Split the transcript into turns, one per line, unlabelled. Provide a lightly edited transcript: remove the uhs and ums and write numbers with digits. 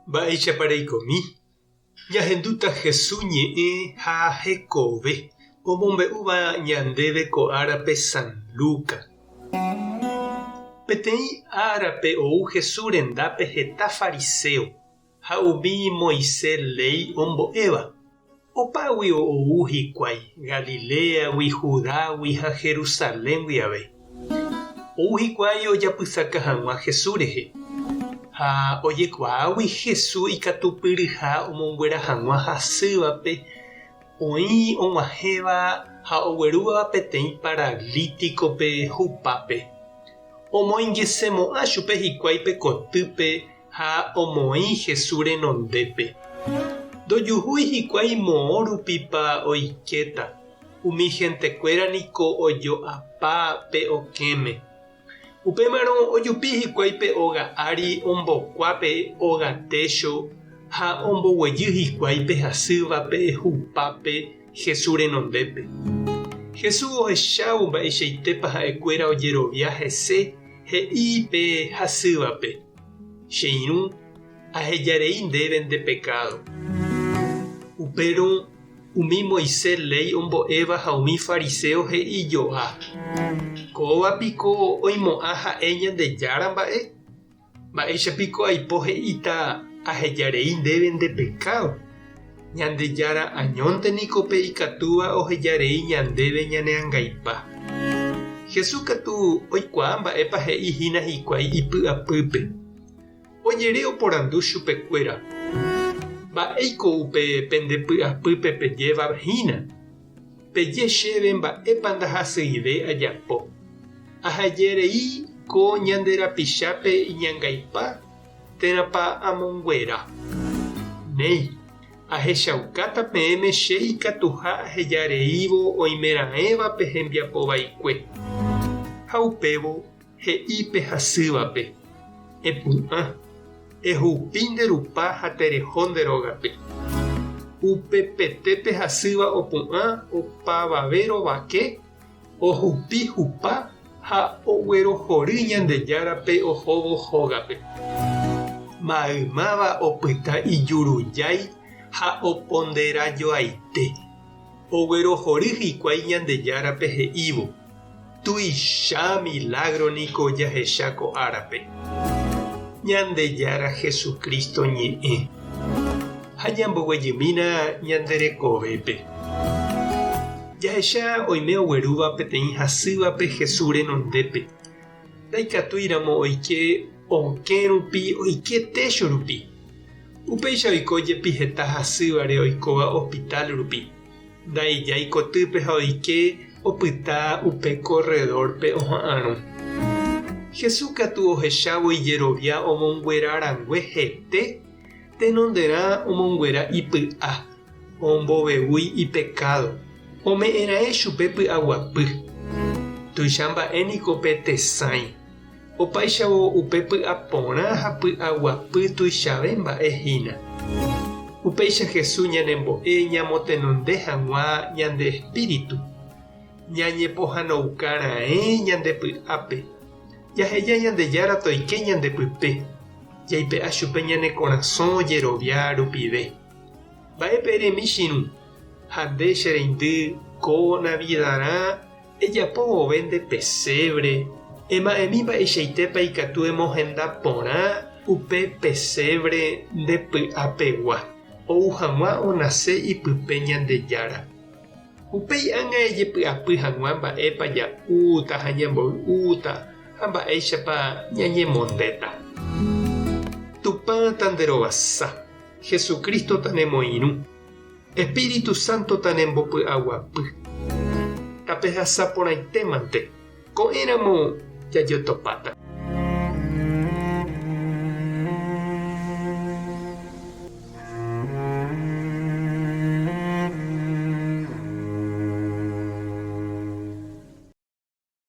Mba'éichapa reikomi? Ñahendúta Hesu ñe'ẽ ha hekove omombe'úva ñandéve ko árape San Luca. Peteĩ árape ou Hesu rendápe heta fariséo ha umi Moisés léi ombo'éva. Opáguio ou hikuái, Galiléagui, Judágui ha Jerusaléngui avei. Ou hikuái ojapysaka hag̃ua Jesús rehe. Ha ojekuaágui Jesús ikatupyryha omonguera hag̃ua hasývape, oĩ og̃uahẽva ha oguerúva peteĩ paralítikope hupápe. Omoingesemo'ã chupe hikuái pe kotýpe Ha omoĩ Jesús renondépe. Ndojuhúi hikuái moõ rupipa oikéta, umi hentekuéra niko ojo'apa pe okẽme. Upémarõ ojupi hikuái pe óga ári ombokua pe óga técho ha omboguejy hikuái pe hasývape hupápe Jesús renondépe. Jesús ohechávo mba'eichaitépa ha'ekuéra ojerovia hese he'i pe hasývape. Che irũ, ahejarei ndéve nde pekádo. Upérõ umi Moisés léi ombo'éva ha umi fariséo he'i joa, Kóva piko oimo'ã ha'e Ñandejára mba'e? Mba'éicha piko aipo he'íta ahejarei ndéve nde pekádo? Ñandejára añónte niko pe ikatúva ohejarei ñandéve ñane angaipa. Jesús katu oikuaa mba'épa he'i hína hikuái ipy'apýpe. Ojere oporandu chupekuéra, Mba'éiko upe pende py'apýpe pejéva hína? Peje chéve mba'épa ndahasyive ajapo. Ahajerei ko ñande rapichápe iñangaipa térãpa amonguera. Néi, ahechaukáta peẽme che ikatuha aheja reívo oimeraẽvape hembiapo vaikue. Ha upévo he'i pe hasývape, Epu'ã, ehupi nde rupa ha tereho nde rógape. Upepete pe hasýva opu'ã opavave rovake Ohupi hupa ha oguerohory Ñandejárape ohóvo hógape. Maymáva opyta ijurujái ha oponderajoaite. Oguerohory hikuái Ñandejárape he'ívo, Tuicha milágro niko jahecha ko árape. Ñandejára Jesucristo ñe'ẽ. Ha ñamboguejymína ñande rekovépe. Jahecha oime oguerúva peteĩ hasývape Jesús renondépe. Ndaikatúiramo oike okẽ rupi oike técho rupi. Upéicha oiko jepi heta hasývare oikóva hospital rupi. Ndaijái kotýpe ha oike opyta upe korredórpe oha'arõ. Jesús katu ohechávo ijerovia omonguera rangue hete, tenonderã omonguera ipy'a, ombovevúi ipekádo, ome'ẽraẽ chupe py'aguapy. Tuicha mba'e niko pe tesãi. Opáichavo upe py'aporã ha py'aguapy tuichave mba'e hína. Upéicha Jesús ñanembo'e ñamotenonde hag̃ua ñande espíritu, ñañepohãnouka raẽ ñande py'ápe, jaheja Ñandejára toike ñande pype, jaipe'a chupe ñane korasõ jerovia rupive. Mba'épa eremi che irũ ha nde che reindy ko Navidarã Ejapo vove nde pesebre, ema'ẽmi mba'eichaitépa ikatu emohenda porã upe pesebre nde py'a pegua, ou hag̃ua onase ipype Ñandejára. Upéi ág̃a ejepy'apy hag̃ua mba'épa ja'úta ha ñamboy'úta ha mba'éichapa ñañemondéta. Tupã tanderovasa, Jesucristo tanemoirũ. Espíritu Santo tanembopy'aguapy. Tapehasa porãitémante, ko'ẽramo jajotopáta.